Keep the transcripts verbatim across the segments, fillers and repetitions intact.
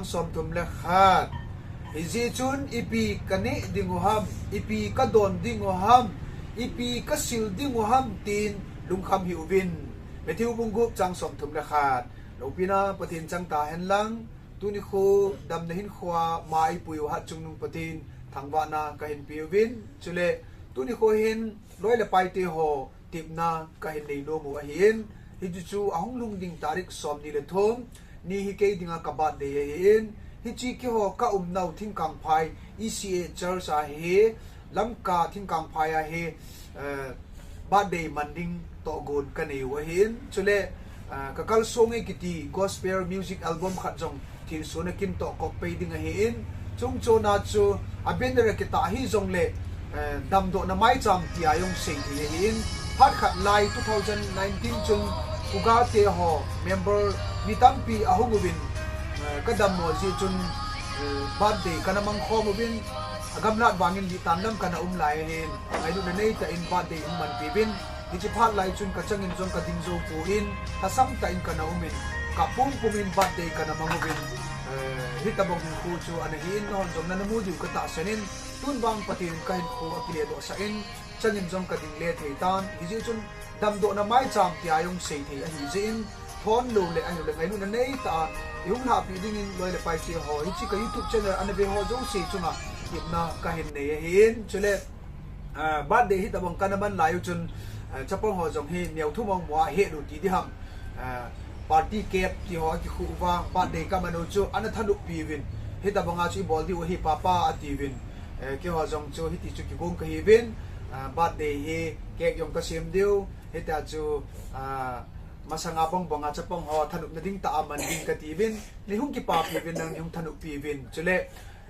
Somthum le khat. Hijeh chun ipi kaneh ding u ham, ipi kadon ding u ham, ipi kasil ding u ham tin lungkham hih uvin. Matthew bung gup chang somthum le khat. Loupina Pathen chang tahen lang, tuni kho damna hinkhoa mai pui u Hatchungnung Pathen thangvahna kahin pe uvin. Chule tuni kho hin loi le pai te ho tepna kahin nei nom u ahin. Hichu chu ahung lhung ding tarik somni le thum ni hi kei dinga ka birthday ahin. Hiche keiho ka umnau Thingkangphai E C A Church a hi, Lamka Thingkangphai a hi, eh, birthday man ding tohgon kanei u ahin. Chule, eh, Ka Kalsong e kiti gospel music album khat jong thilsoh a kin toh kop pei ding ahin. Chungchona chu a banner a kitah hijongle, eh, damdohna maicham tia jong sei thei ahin. Phat khat lai two thousand nineteen chun Kuga te ho member mi tampi ahung uvin, eh, ka dammo jeh chun, eh, birthday kana mang khom uvin, agamlat vangin lhihtan lam kana um lai ahin. Ngailutna neitah in birthday hung manpi uvin. Hiche phat lai chun ka changin jong ka ding jou pon, lhasam tah in kana umin, kap pumpum in birthday kana mang uvin, eh, hitobang hinkho chu ana hin, nahon jong nana mu diu ka tahsan in, tun vang Pathen in ka hinkho akile doh sah in, changin jong ka ding le thei tan. Hijeh chun damdohna maicham tia jong sei thei ahijeh in, thon lou le ahilou le ngailutna neitah a ihung lhahpi dingin loi le pai te ho, hiche ka YouTube channel ana ve ho jouse chunga tepna kahin nei ahin. Chule, ah, birthday hitobang kana man lai u chun, ah, chapang ho jong hi neo thum mong mo a helou ti diham. Ah, party cake ti ho akikhu uva, birthday ka man u chu ana thanop pi uvin. Hitobanga chu ibol diu ahi papa ati uvin. Eh, keiho jong chu hiti chu kigong kahi uvin. Ah, birthday hi cake jong kasem diu. Hitia chu, ah, masanga bang banga chapang ho thanopna ding tah a man ding kati uvin. Nei hung kipapi uvin, nang nei hung thanoppi uvin. Chule,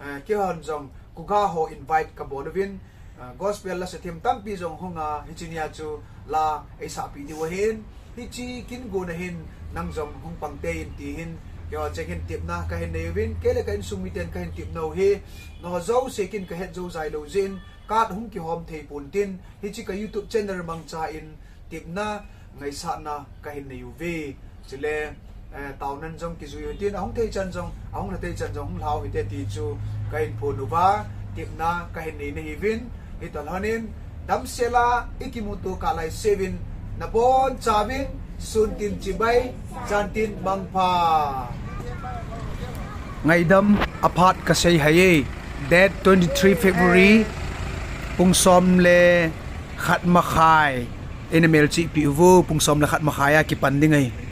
eh, keihon jong Kuga ho invite kabol uvin, eh, gospel la sathem tampi jong hunga hiche nia chu la eisahpi diu ahin. Hiche kin gona hin nang jong hung pang tein ti hin, keiho cheng hin tepna kahin nei uvin, kei le ka insung miten kahin tepna u hi, nangho jouse kin kahet jou jai lou jeh in, card hung kihom thei pon tin, hiche ka YouTube channel mangcha in tepna ngaisahna kahin nei uve. Chule, eh, taonan jong kijui u tin, ahung thei chan jong, ahung lha thei chan jong hung lhau hite ti chu kahin phon uva, tepna kahin nei nahi uvin. Hitoh lhonin, damsel a ikimuto kah lai seuvin, nabonchauvin, sun tin chibai, jan tin mangpha. Ngaidam aphat kasei haiye, date twenty-three February, pung som le khat makhai, eina melchihpi uvo, pung som le khat makhai a kipan ding ahi.